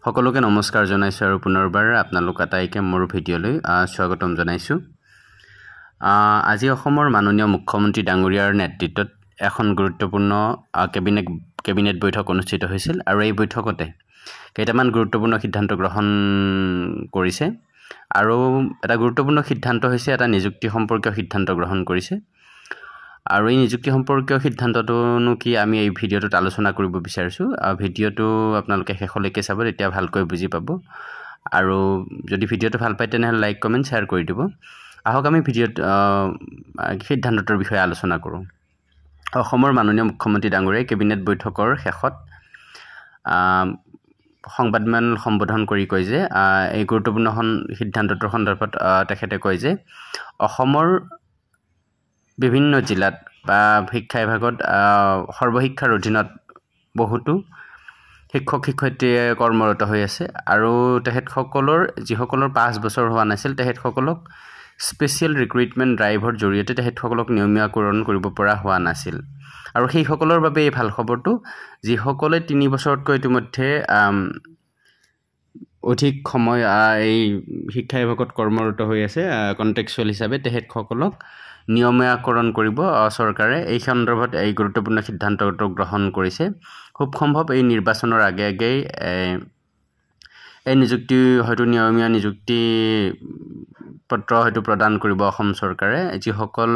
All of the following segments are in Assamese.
সকলোকে নমস্কাৰ জনাইছোঁ আৰু পুনৰবাৰ আপোনালোক আটাইকে মোৰ ভিডিঅ'লৈ স্বাগতম জনাইছোঁ। আজি অসমৰ মাননীয় মুখ্যমন্ত্ৰী ডাঙৰীয়াৰ নেতৃত্বত এখন গুৰুত্বপূৰ্ণ কেবিনেট বৈঠক অনুষ্ঠিত হৈছিল আৰু এই বৈঠকতে কেইটামান গুৰুত্বপূৰ্ণ সিদ্ধান্ত গ্ৰহণ কৰিছে আৰু এটা গুৰুত্বপূৰ্ণ সিদ্ধান্ত হৈছে এটা নিযুক্তি সম্পৰ্কীয় সিদ্ধান্ত গ্ৰহণ কৰিছে। আৰু এই নিযুক্তি সম্পৰ্কীয় সিদ্ধান্তটোনো কি আমি এই ভিডিঅ'টোত আলোচনা কৰিব বিচাৰিছোঁ। ভিডিঅ'টো আপোনালোকে শেষলৈকে চাব, তেতিয়া ভালকৈ বুজি পাব। আৰু যদি ভিডিঅ'টো ভাল পায় তেনেহ'লে লাইক, কমেণ্ট, শ্বেয়াৰ কৰি দিব। আহক আমি ভিডিঅ'ত সিদ্ধান্তটোৰ বিষয়ে আলোচনা কৰোঁ। অসমৰ মাননীয় মুখ্যমন্ত্ৰী ডাঙৰীয়াই কেবিনেট বৈঠকৰ শেষত সংবাদমেল সম্বোধন কৰি কয় যে এই গুৰুত্বপূৰ্ণ সিদ্ধান্তটোৰ সন্দৰ্ভত তেখেতে কয় যে অসমৰ বিভিন্ন জিলাত বা শিক্ষা বিভাগত সৰ্বশিক্ষাৰ অধীনত বহুতো শিক্ষক শিক্ষয়িত্ৰীয়ে কৰ্মৰত হৈ আছে আৰু তেখেতসকলৰ যিসকলৰ 5 বছৰ হোৱা নাছিল তেখেতসকলক স্পেচিয়েল ৰিক্ৰুইটমেণ্ট ড্ৰাইভৰ জৰিয়তে তেখেতসকলক নিয়মীয়াকৰণ কৰিব পৰা হোৱা নাছিল। আৰু সেইসকলৰ বাবে এই ভাল খবৰটো, যিসকলে 3 বছৰতকৈ ইতিমধ্যে অধিক সময় এই শিক্ষা বিভাগত কৰ্মৰত হৈ আছে কণ্ট্ৰেকচুৱেল হিচাপে, তেখেতসকলক নিয়মীয়াকৰণ কৰিব চৰকাৰে। এই সন্দৰ্ভত এই গুৰুত্বপূৰ্ণ সিদ্ধান্তটো গ্ৰহণ কৰিছে। খুব সম্ভৱ এই নিৰ্বাচনৰ আগে আগেই এই নিযুক্তি হয়তো নিয়মীয়া নিযুক্তি পত্ৰ হয়তো প্ৰদান কৰিব অসম চৰকাৰে, যিসকল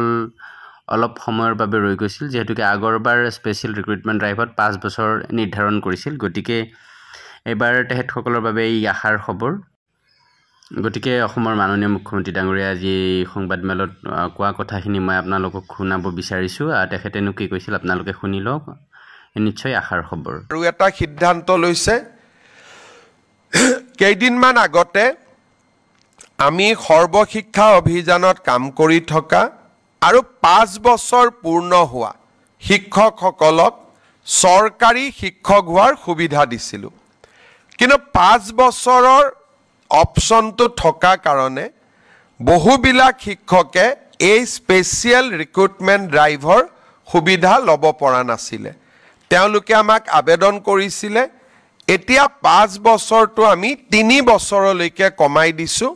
অলপ সময়ৰ বাবে ৰৈ গৈছিল, যিহেতুকে আগৰবাৰ স্পেচিয়েল ৰিক্ৰুইটমেণ্ট ড্ৰাইভত 5 বছৰ নিৰ্ধাৰণ কৰিছিল। গতিকে এইবাৰ তেখেতসকলৰ বাবে এই আশাৰ খবৰ। গতিকে অসমৰ মাননীয় মুখ্যমন্ত্ৰী ডাঙৰীয়াই আজি সংবাদমেলত কোৱা কথাখিনি মই আপোনালোকক শুনাব বিচাৰিছোঁ। তেখেতেনো কি কৈছিল আপোনালোকে শুনি লওক, নিশ্চয় আশাৰ খবৰ। আৰু এটা সিদ্ধান্ত লৈছে, কেইদিনমান আগতে আমি সৰ্বশিক্ষা অভিযানত কাম কৰি থকা আৰু 5 বছৰ পূৰ্ণ হোৱা শিক্ষকসকলক চৰকাৰী শিক্ষক হোৱাৰ সুবিধা দিছিলোঁ। কিন্তু 5 বছৰৰ অপশ্যনটো থকা কাৰণে বহুবিলাক শিক্ষকে এই স্পেচিয়েল ৰিক্ৰুটমেণ্ট ড্ৰাইভৰ সুবিধা ল'ব পৰা নাছিলে। তেওঁলোকে আমাক আবেদন কৰিছিলে। এতিয়া 5 বছৰটো আমি 3 বছৰলৈকে কমাই দিছোঁ।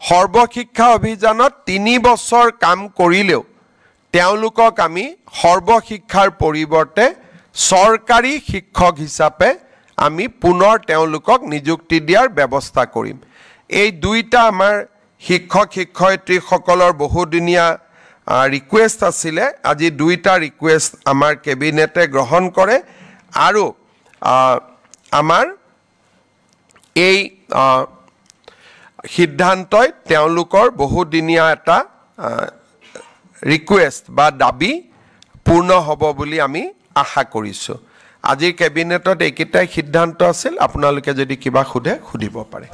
সৰ্বশিক্ষা অভিযানত 3 বছৰ কাম কৰিলেও তেওঁলোকক আমি সৰ্বশিক্ষাৰ পৰিৱৰ্তে চৰকাৰী শিক্ষক হিচাপে আমি পুনৰ তেওঁলোকক নিযুক্তি দিয়াৰ ব্যৱস্থা কৰিম। এই দুইটা আমাৰ শিক্ষক শিক্ষয়িত্ৰীসকলৰ বহুদিনীয়া ৰিকুৱেষ্ট আছিলে। আজি দুইটা ৰিকুৱেষ্ট আমাৰ কেবিনেটে গ্ৰহণ কৰে আৰু আমাৰ এই সিদ্ধান্তই তেওঁলোকৰ বহুদিনীয়া এটা ৰিকুৱেষ্ট বা দাবী পূৰ্ণ হ'ব বুলি আমি আশা কৰিছোঁ। আজিৰ কেবিনেটত এইকেইটাই সিদ্ধান্ত আছিল। আপোনালোকে যদি কিবা সোধে সুধিব পাৰে।